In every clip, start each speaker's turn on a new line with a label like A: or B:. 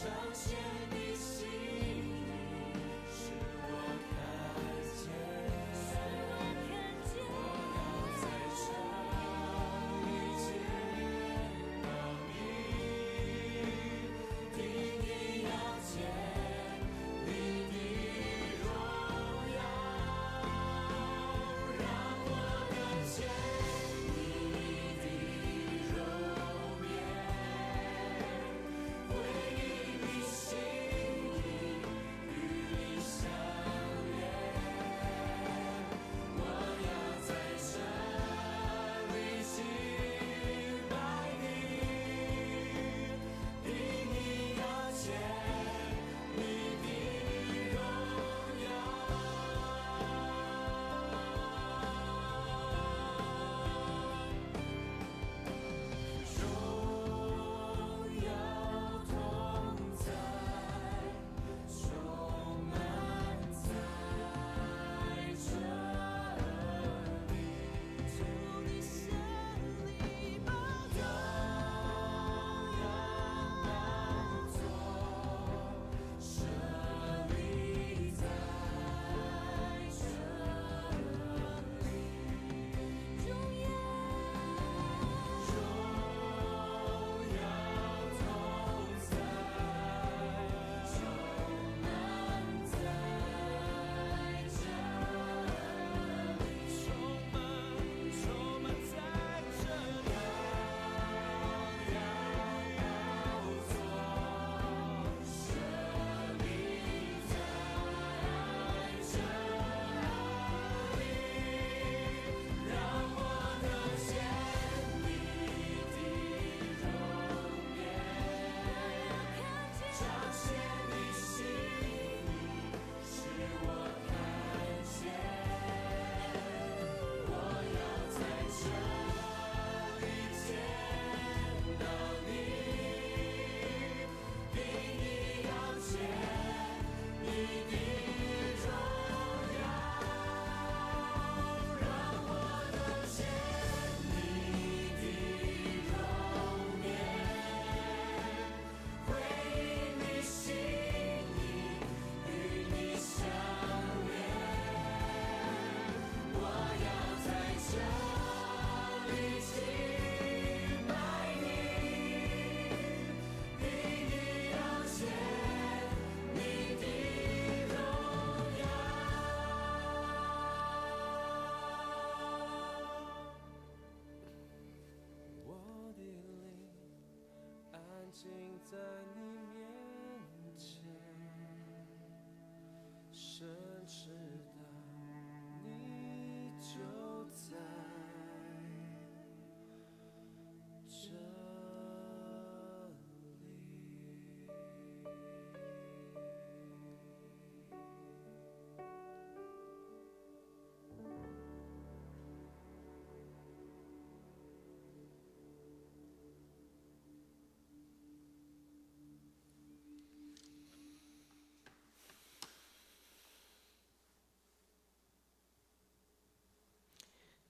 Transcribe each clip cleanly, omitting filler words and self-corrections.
A: 彰顯你心意，使我看見，我要在這裡見到你，定意要見你的榮耀，讓我得見你的容顏，回應你心意，與你相連。我要在這裡敬拜你，定意要見你的榮耀。榮耀同在，充滿在這裡。
B: 主你聖靈寶
A: 榮耀寶座設立在這裡。
B: 榮耀，
A: 榮耀同在，充滿在這裡。
B: 充滿，充滿在這裡。
A: 榮耀寶座設立在這裡，讓我得見你的容顏，彰顯你心意，使我看見。我要在這裡見到你，定意要見你的榮耀，讓我得見你的容顏，回應你心意，與你相連。我要在這裡敬拜你，定意要見你的榮耀。
B: 我的靈安靜在你面前，深知道你就在這裡。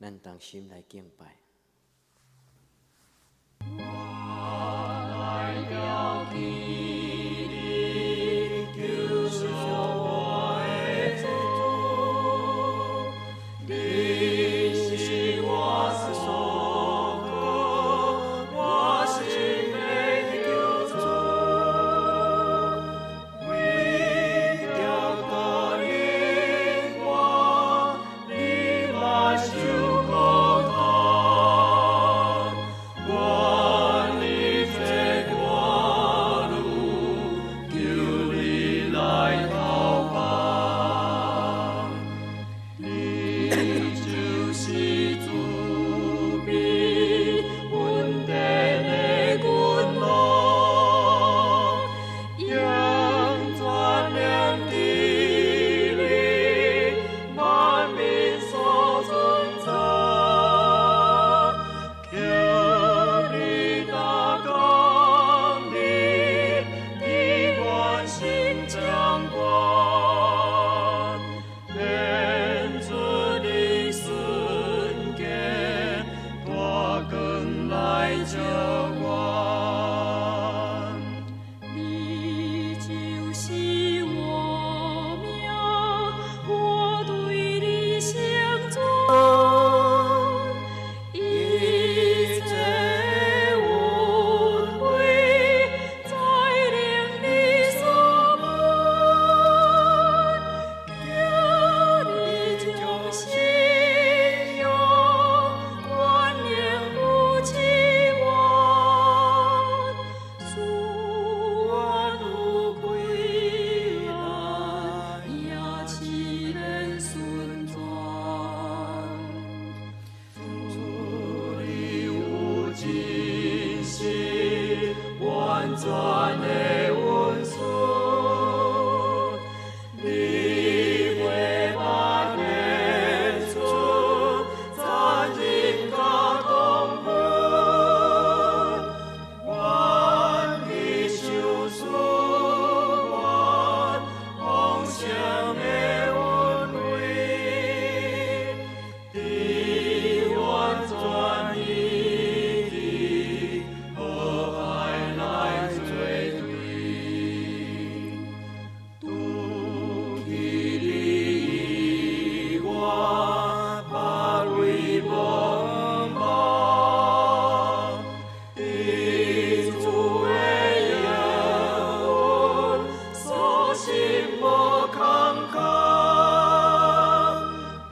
C: 咱同心來敬拜。
A: 來牢記你救贖我的主，你是我所靠，我心的救主，為著可憐我，你嘛受苦痛。全的恩賜，你袂捌顯出殘忍佮痛苦，願意受賜阮豐盛的恩惠，佇完全醫治和愛來做對。除去你以外，別位無望。佇主的應允，所心無坎坷，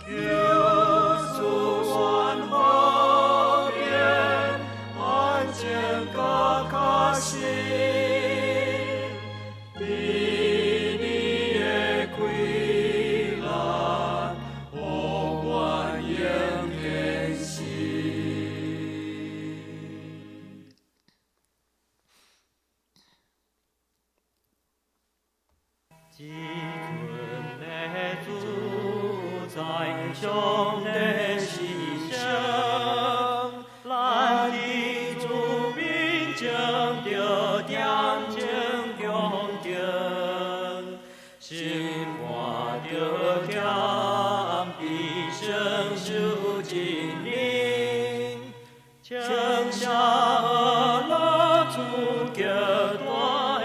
A: 求賜阮和平、安靜佮確信，佇你的氣力，予阮用堅實。
C: 至尊的主宰，上帝是神，咱佇主面前著恬靜恭敬，心肝著謙卑，承受真理，稱謝樂主極大的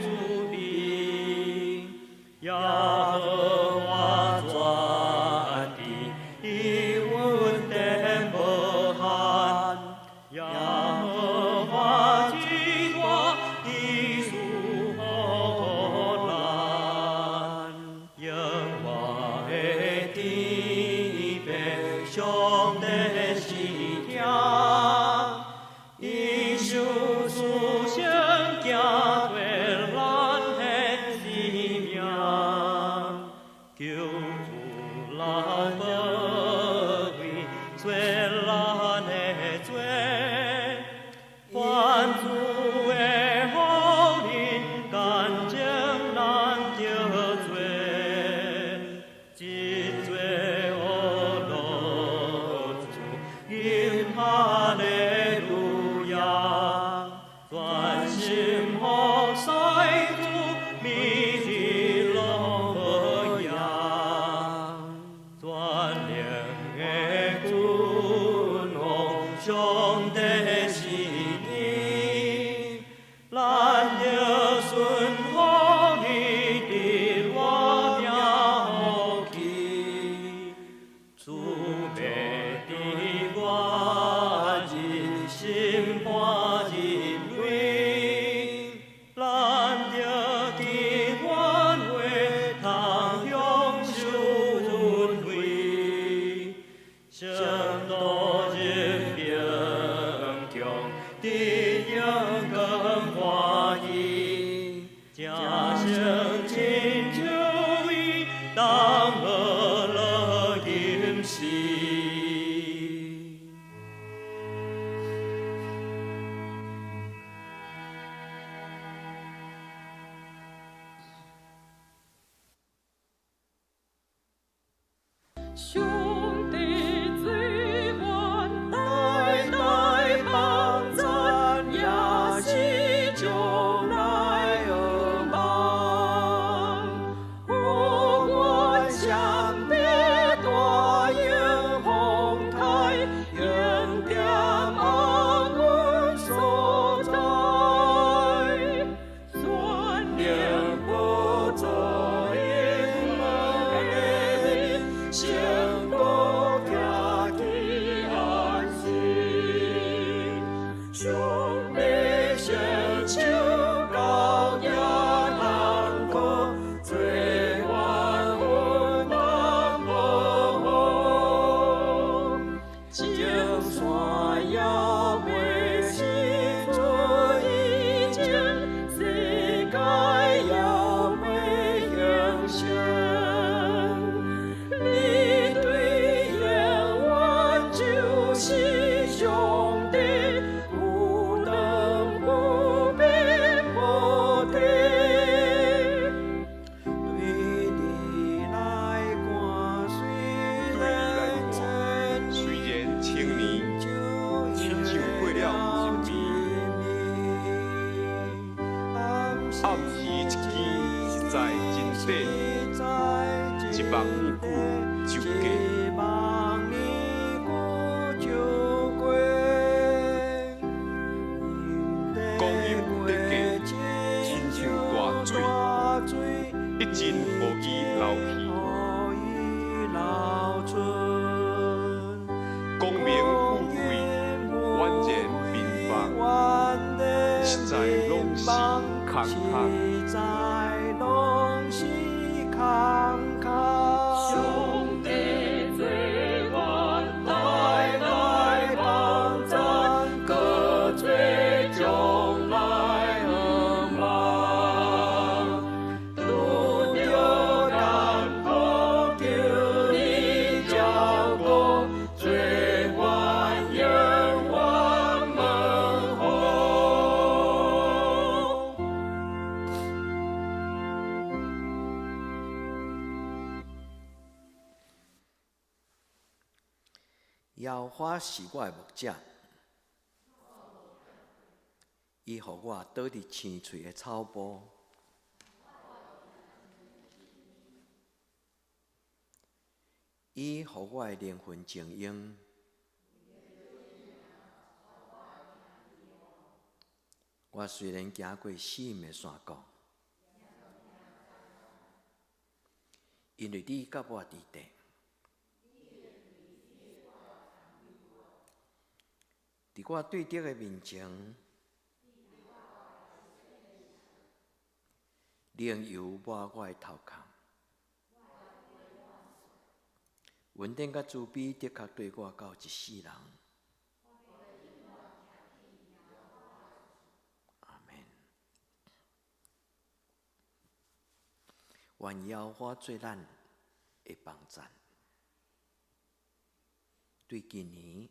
C: 慈悲，耶和華全地，伊恩典無限，耶和華至大，伊賜予咱，永活的天父，上帝是疼，伊受賜聖行過咱的生命，求主來保衛做咱的罪，願主的好靈乾淨咱的罪，這罪惡樂主，吟哈利路亞，專心服侍主，美麗樂亞，全能的君王，上帝是你，咱著順服你佇活命福氣，主欲佇我人心肝入內，咱著佇阮話通享受恩惠，聖徒入貧窮，得榮光歡喜，正成親像伊，同學樂吟詩。
D: 上帝最願代代頌讚，也是將來向望。予阮上帝大榮風台，永踮安穩所在。全能寶座永的面，成功
E: 底100年久就过，光阴得过，亲像大水，一阵予伊流去。功名富贵，宛然面目，实在攏是空空。
A: 上帝做阮代代幫贊，閣做將來向望。拄著艱苦，求你照顧，做阮永遠門戶。
F: 耶和華是我的牧者，伊予我倒佇青翠的草埔，伊予我的靈魂靜養。我雖然行過死蔭的山谷，因為你佮我佇佇。佇我對敵的面前，靈油抹我的頭殼，恩典佮慈悲的確綴我到一世人。阿們。願耶和華做咱的幫贊，對今年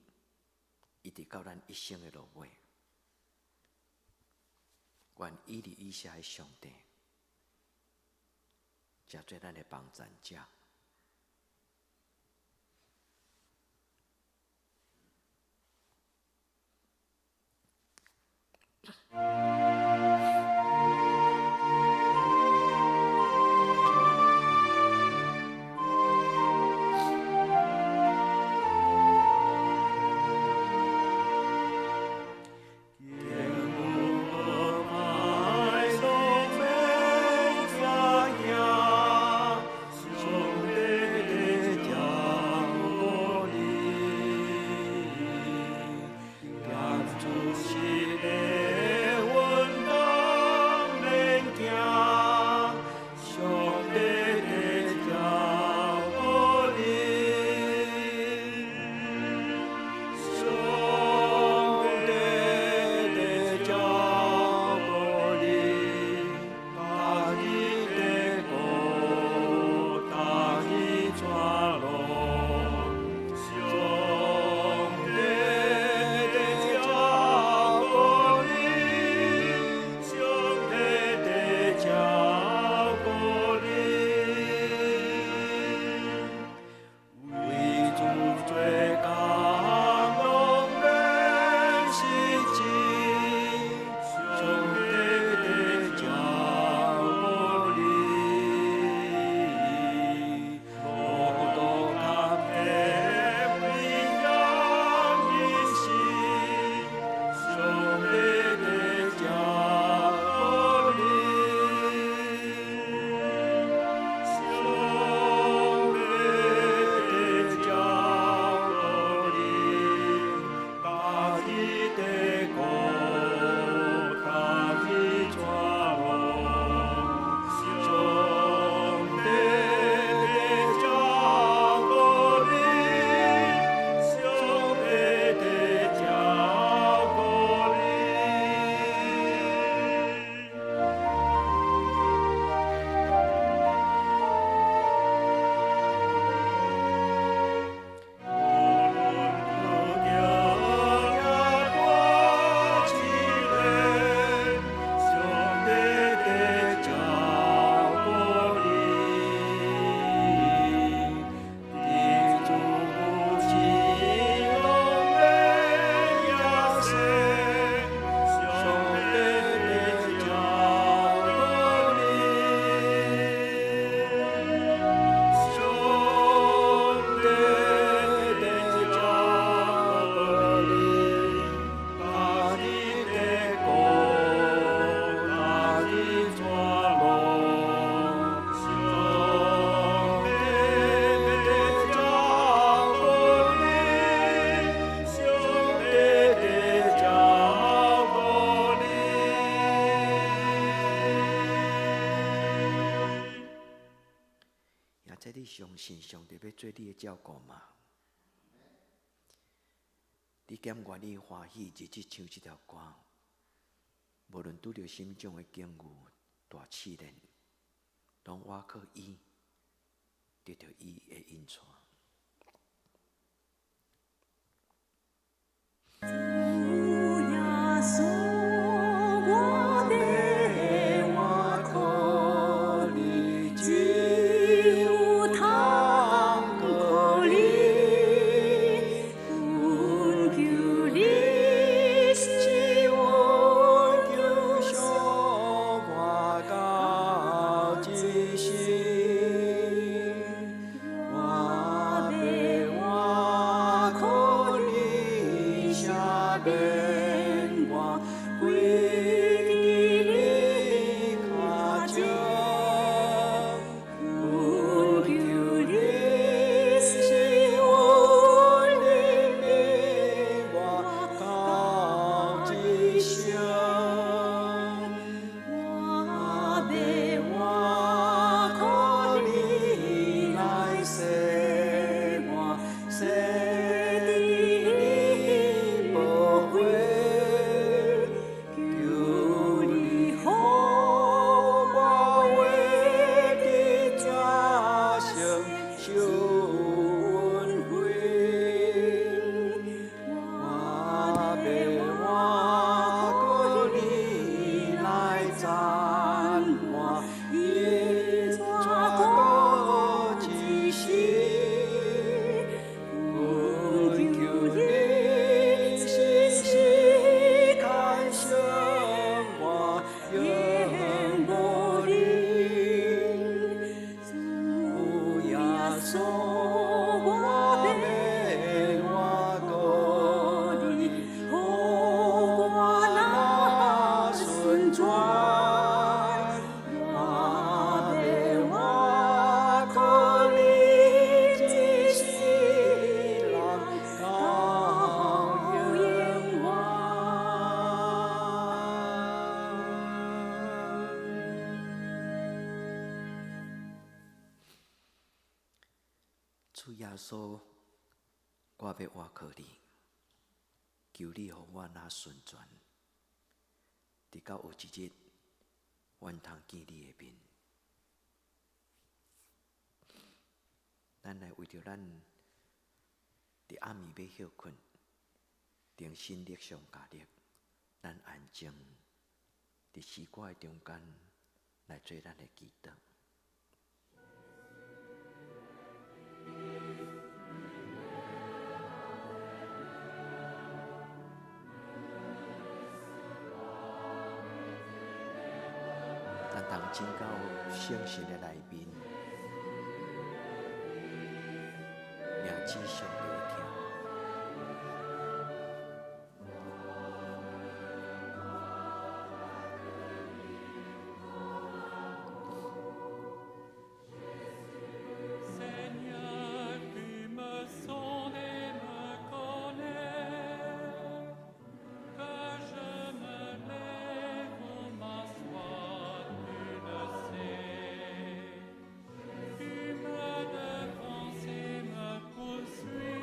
F: 一直到咱一生的落尾，願以利以謝的上帝，成做咱的幫贊者。
C: 上帝的
F: 你相信上帝欲做你的照顧嗎？你敢願意歡喜日日唱這條歌？無論拄著啥物種的境遇、大試煉，攏倚靠伊，得著伊的引帶。
A: 主耶穌，我欲倚靠你，只有通靠你，懇求你施恩救贖我到這世，我欲倚靠你，赦免我，歸佇你跤前，懇求你施恩憐憫我到這生，我欲倚靠你來洗我，洗佇你寶血，求你予我活佇這生受恩惠，我欲倚靠你來讚我，引帶過一世，懇求你時時看守我，永無離。主耶穌，我欲倚靠你，予我若順轉，我欲倚靠你，一世人到永遠。
F: 主耶穌，我欲倚靠你，求你予我若順全，直到有一日，阮通見你的面。咱來為著咱佇暗暝欲歇睏，重新立上家立，咱安靜佇詩歌的中間來做咱的祈禱。咱通進到聖神的內面，名字上帝的疼。
D: Seigneur, tu me sondes et me connais. Que je me lève ou m'assoie, tu le sais. Tu me devances et me poursuis.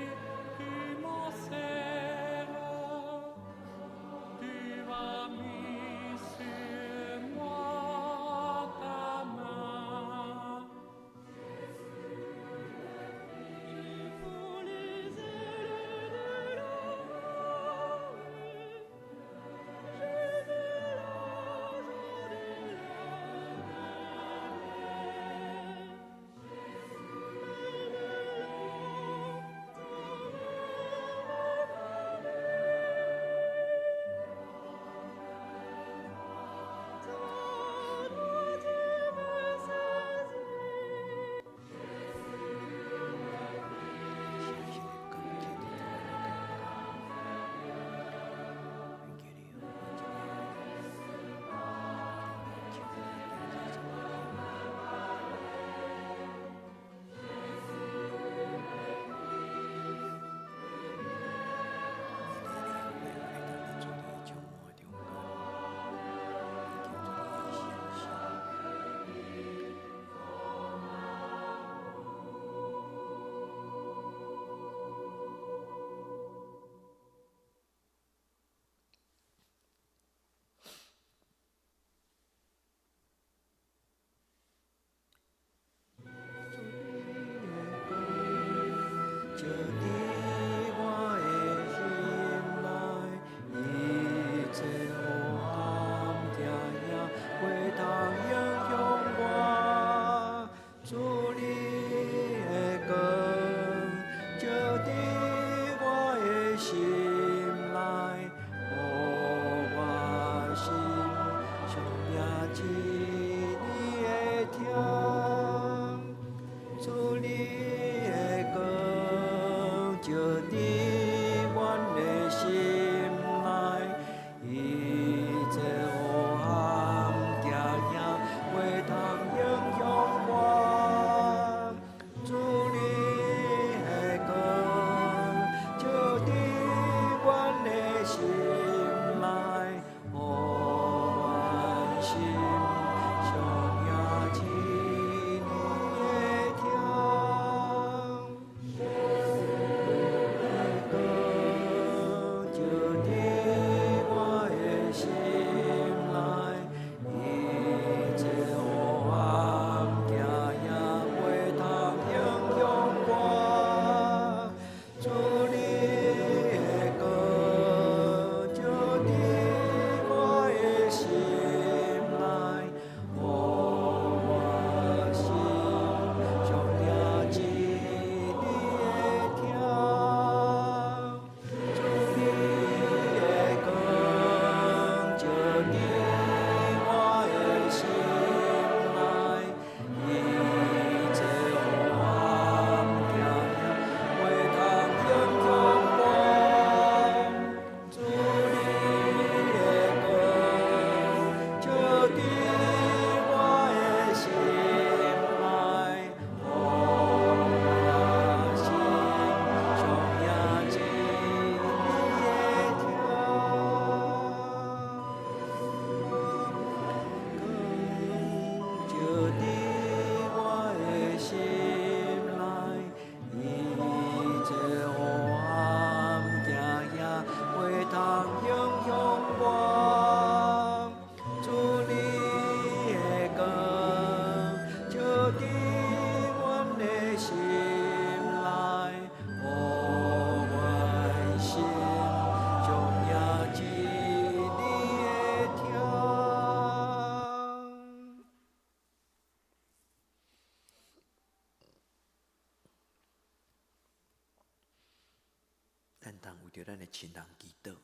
F: 著咱的親人祈禱。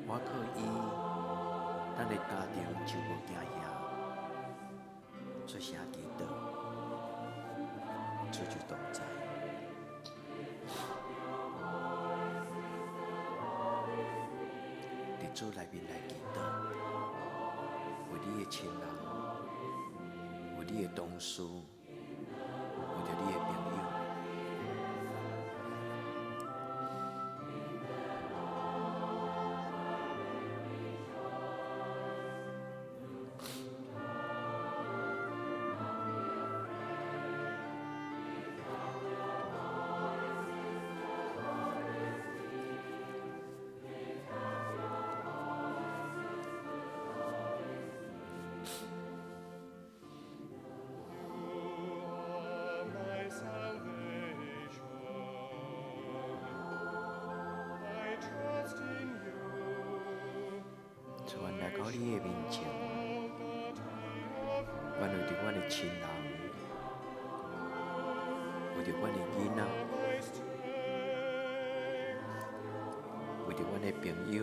F: 我靠伊，咱的家庭就無驚嚇，出聲祈禱，主就同在。佇主內面來祈禱，為你的親人，為你的同事，為著你的朋友。
A: You are my salvation. I trust in you.
F: 主，阮來到你的面前，阮為著阮的親人，為著阮的囡仔，為著阮的朋友，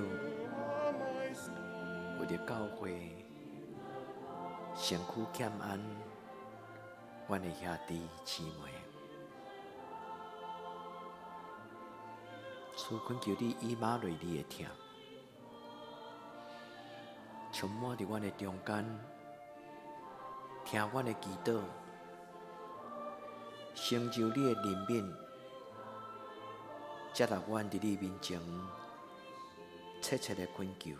F: 為著教會，身軀欠安，阮的兄弟姊妹，主懇求你以馬內利的疼，充滿佇阮的中間，聽阮的祈禱，成就你的憐憫，接納阮佇你面前切切的懇求。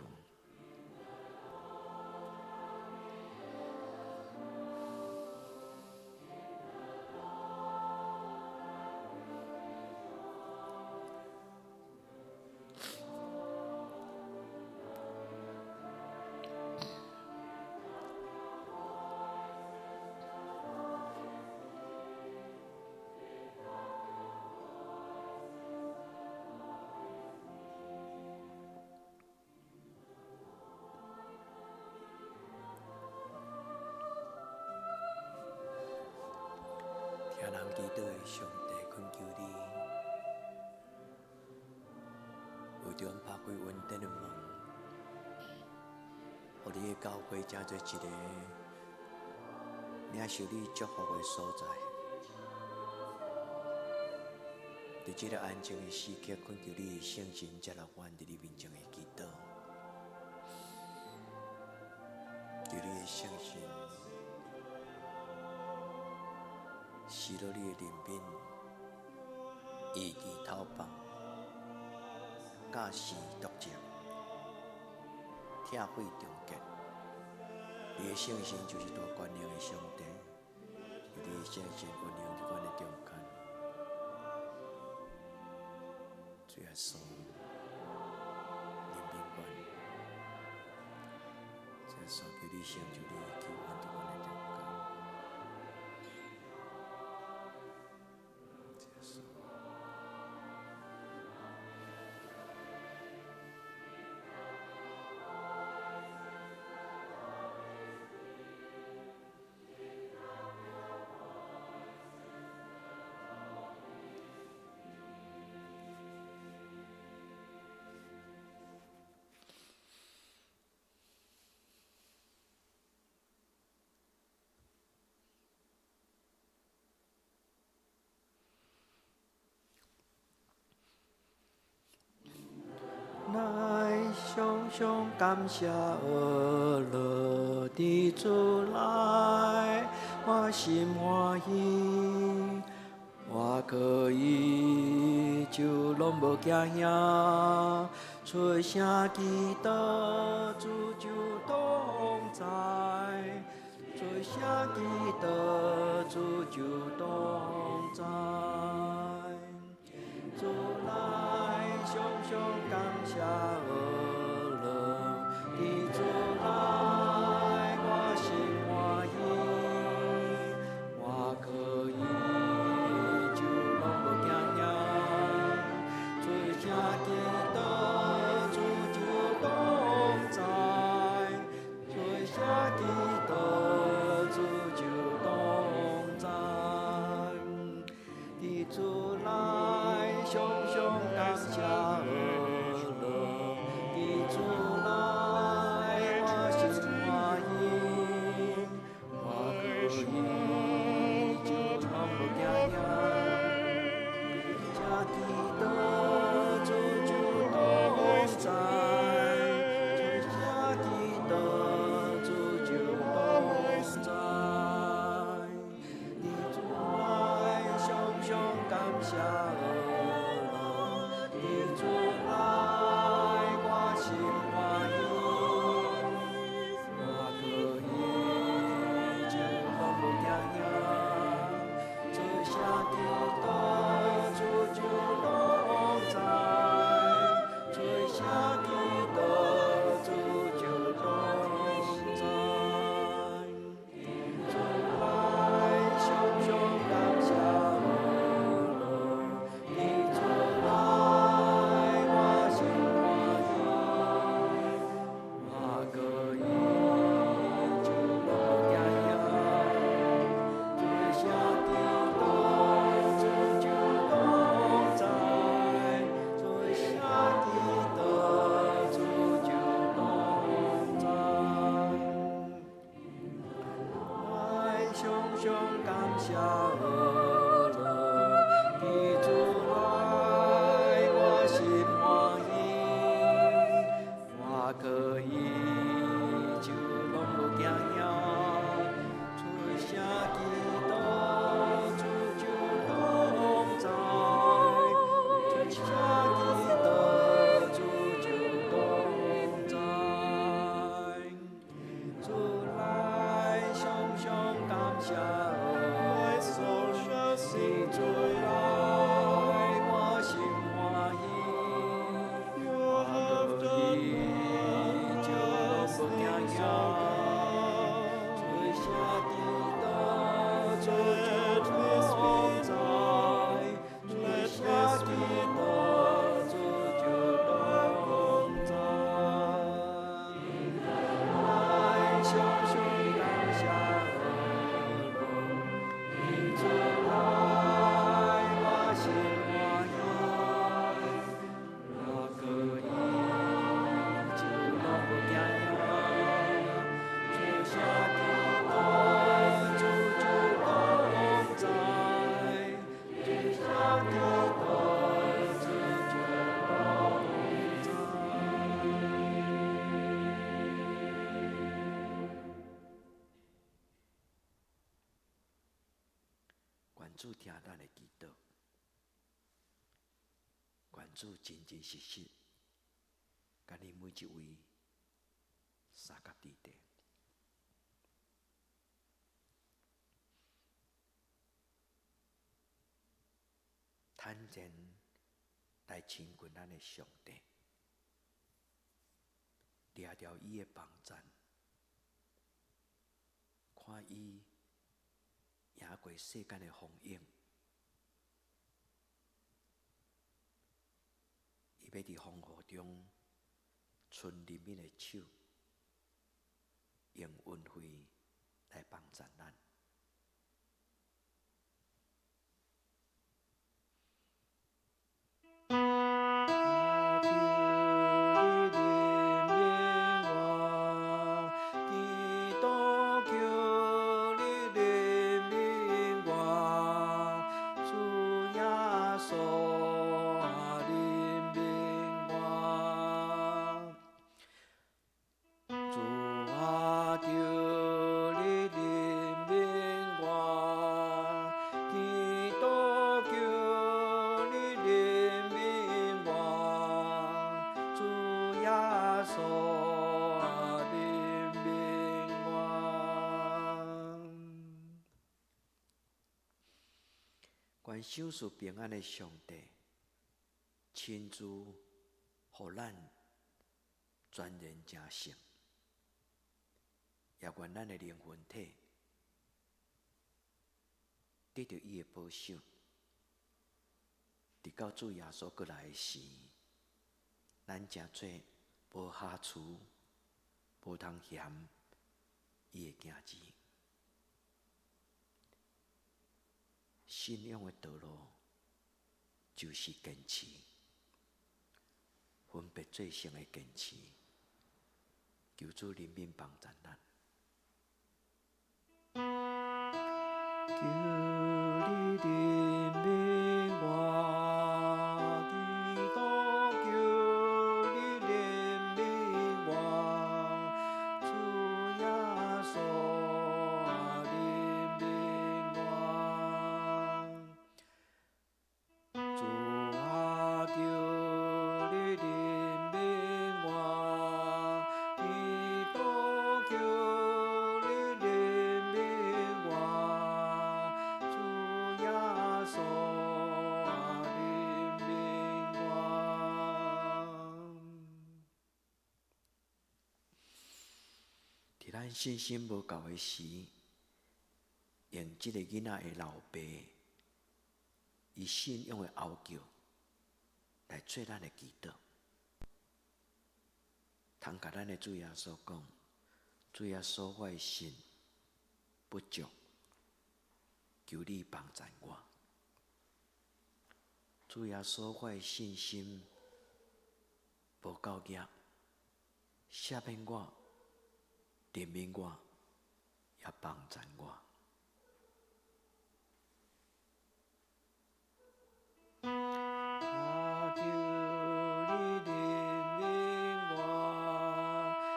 F: 聽人祈禱的上帝，懇求你，為著阮拍開恩典的門，予你的教會成做一个領受你祝福的所在。佇這个安靜的時刻，懇求你的聖神接納阮佇你面前的祈禱。求你的聖神施落你的憐憫，醫治偷放，教示篤正，拆毀重建。你的聖神就是大權能的上帝，求你的聖神運行佇阮的中間。主耶穌，憐憫阮。主耶穌，求你成就你的救恩佇阮的中間。主耶穌。來常常感謝呵樂的主內，我心歡喜，我可以就攏無驚嚇，出聲祈禱，主就同在，出聲祈禱，主就同在。主內常常感謝呵樂的主內，我心歡喜，我可以就攏無驚嚇，出聲祈禱，主就同在，出聲祈禱，主就同在。主聽咱的祈禱，願主真真實實，佮你每一位相佮佇地。坦然來親近咱的上帝，掠著伊的幫贊，看伊贏過世間的風湧，伊欲佇風雨中伸憐憫的手，用恩惠來幫贊咱。
A: 求你憐憫我，基督求你憐憫我，主耶穌啊憐憫我，主啊求你憐憫我，基督求你憐憫我，主耶穌啊憐憫我。
F: 願賞賜平安的上帝，親自予咱全然成聖，也願咱的靈魂體得著伊的保守，直到主耶穌閣來的時，咱成做無瑕疵、無通嫌伊的囝兒。信仰的道路就是堅持，分別做聖的堅持。求主憐憫幫助咱。
A: 求你憐憫我，基督求你憐憫我，主耶穌啊憐憫我，主啊求你憐憫我，基督求你憐憫我，主耶穌啊憐憫我。
F: 佇咱信心無夠的時，用這个囡仔的老爸，伊信仰的哀叫來做咱的祈禱。通共咱的主耶穌講：主耶穌，我的信不足，求你幫贊我。主耶穌，我的信心無夠額，赦免我，憐憫我，也幫贊我。
A: 啊，求你憐憫我，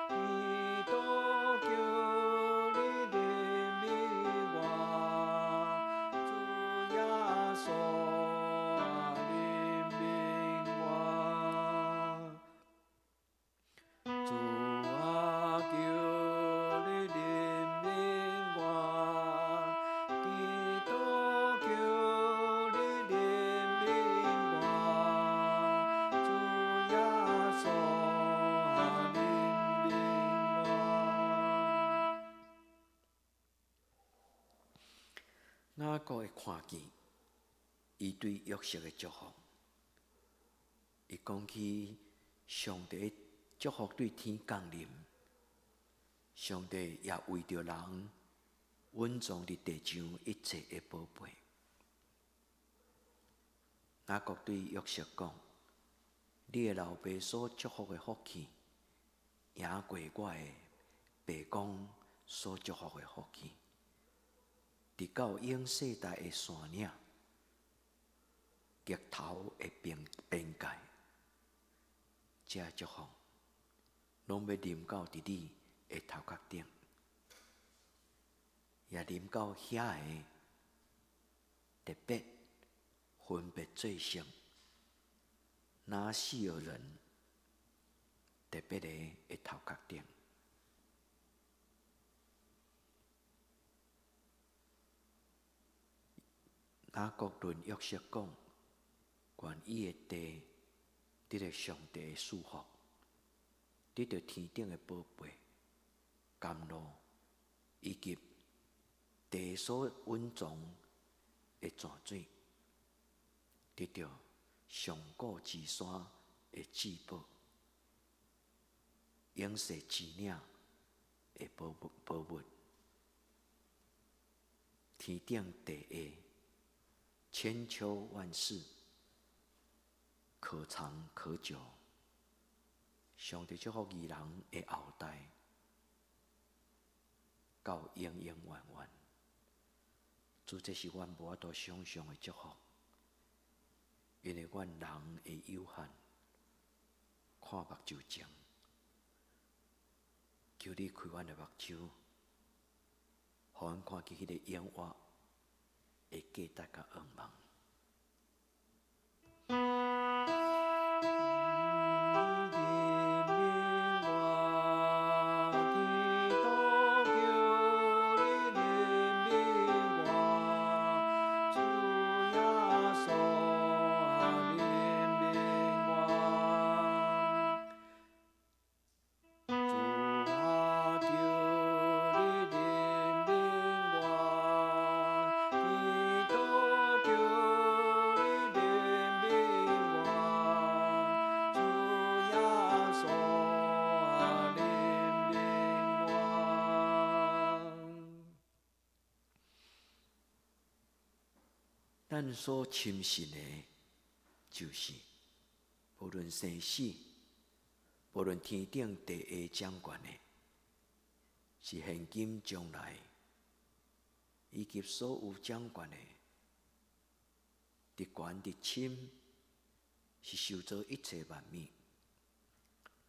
A: 基督求你憐憫我，主耶穌啊憐憫我，主啊求你憐憫我，基督求你憐憫我，主耶穌啊憐憫我。
F: 雅各會看見伊對約瑟的祝福，伊講起上帝祝福對天降臨，上帝也為著人隱藏佇地上一切的寶貝。雅各對約瑟講：你的老爸所祝福的福氣，贏過我的爸公所祝福的福氣。直到永世代的山嶺，額頭的邊邊界，這祝福攏欲臨到佇你的頭殼頂，也臨到遐个特別分別做聖，拿細耳人特別的頭殼頂。雅各論約瑟講，願伊的地得著上帝的祝福，得著天頂的寶貝、甘露，以及地所蘊藏的泉水，得著上古之山的至寶，永世之嶺的寶物寶物，天頂地下，千秋萬世，可長可久。上帝祝福義人的後代，到永永遠遠。主，這是阮無法度想像的祝福，因為阮人的有限，看目睭前，求你開阮的目睭，予阮看見彼个永活的價值佮願望。
A: 你憐憫我，基督求你憐憫我，主耶穌啊，憐憫我。主啊，求你憐憫我，基督求你憐憫我，主耶穌啊，憐憫我。
F: 咱所深信的，就是無論生死，無論天頂地下掌權的，是現今將來，以及所有掌權的，佇懸佇深，是受造一切萬物，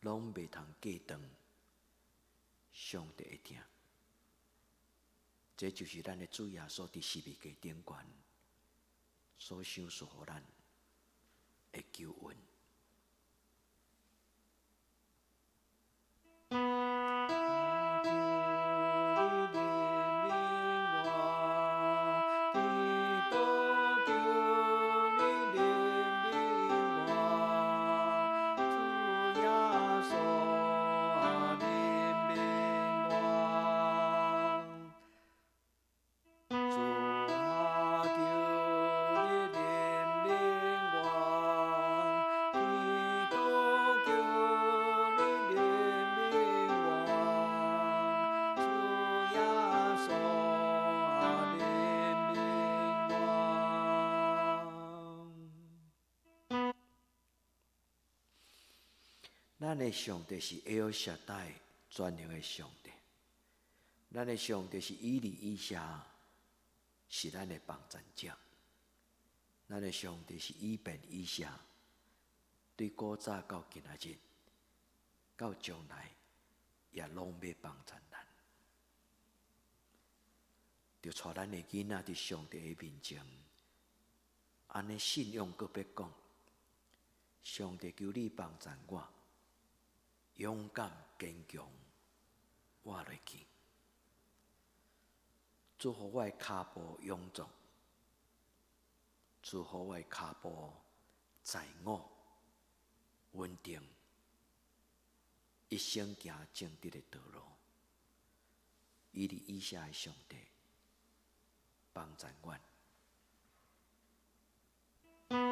F: 攏袂通隔斷上帝的疼。這就是咱的主耶穌佇十字架頂懸所賞賜予咱的救恩。
A: 求你憐憫我，基督求你憐憫我，主耶穌啊，憐憫我。主啊，求你憐憫我，基督求你憐憫我，主耶穌啊，憐憫我。
F: 咱的上帝是埃爾沙代全能的上帝，咱的上帝是以利以謝，是咱的幫贊者。咱的上帝是以便以謝，對古早到今仔日，到將來也攏欲幫贊咱。就帶咱的囡仔佇上帝的面前，按呢信仰閣欲講，上帝求你幫贊我，勇敢堅強，活落去。祝福我的跤步勇壯，祝福我的跤步在我穩定，一生行正直的道路。以利以謝的上帝幫贊阮。
A: 求你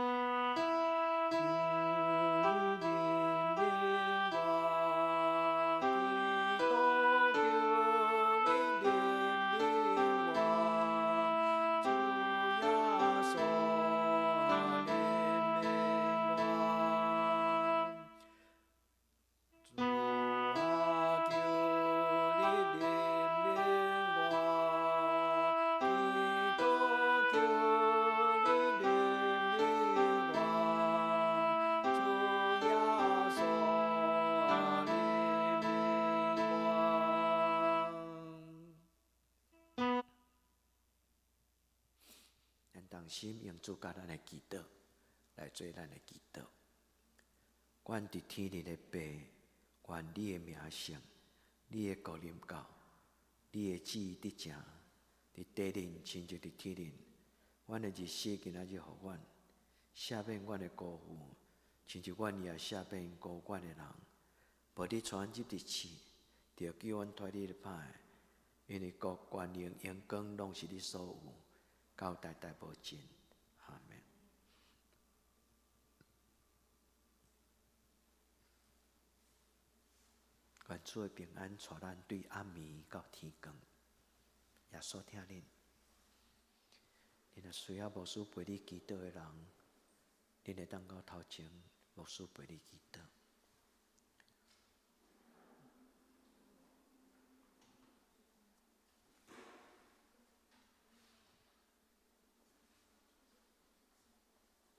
A: 憐憫我，基督求你憐憫我，主耶穌啊，憐憫我。主啊，求你憐憫我，基督
F: 同心用主佮咱的祈禱來做咱的祈禱。阮佇天頂的父，願你的名聖，你的國臨到，你的旨意得成，佇地頂親像佇天頂。阮的日食今仔日予阮，赦免阮的辜負，親像阮也赦免辜阮的人。無你帶阮入佇試，著救阮脫離歹的。因為國權能榮光攏是你所有，到代代無盡。阿門。願主的平安帶咱對暗暝到天光。耶穌疼恁，恁若需要牧師陪你祈禱的人，恁會當到頭前，牧師陪你祈禱。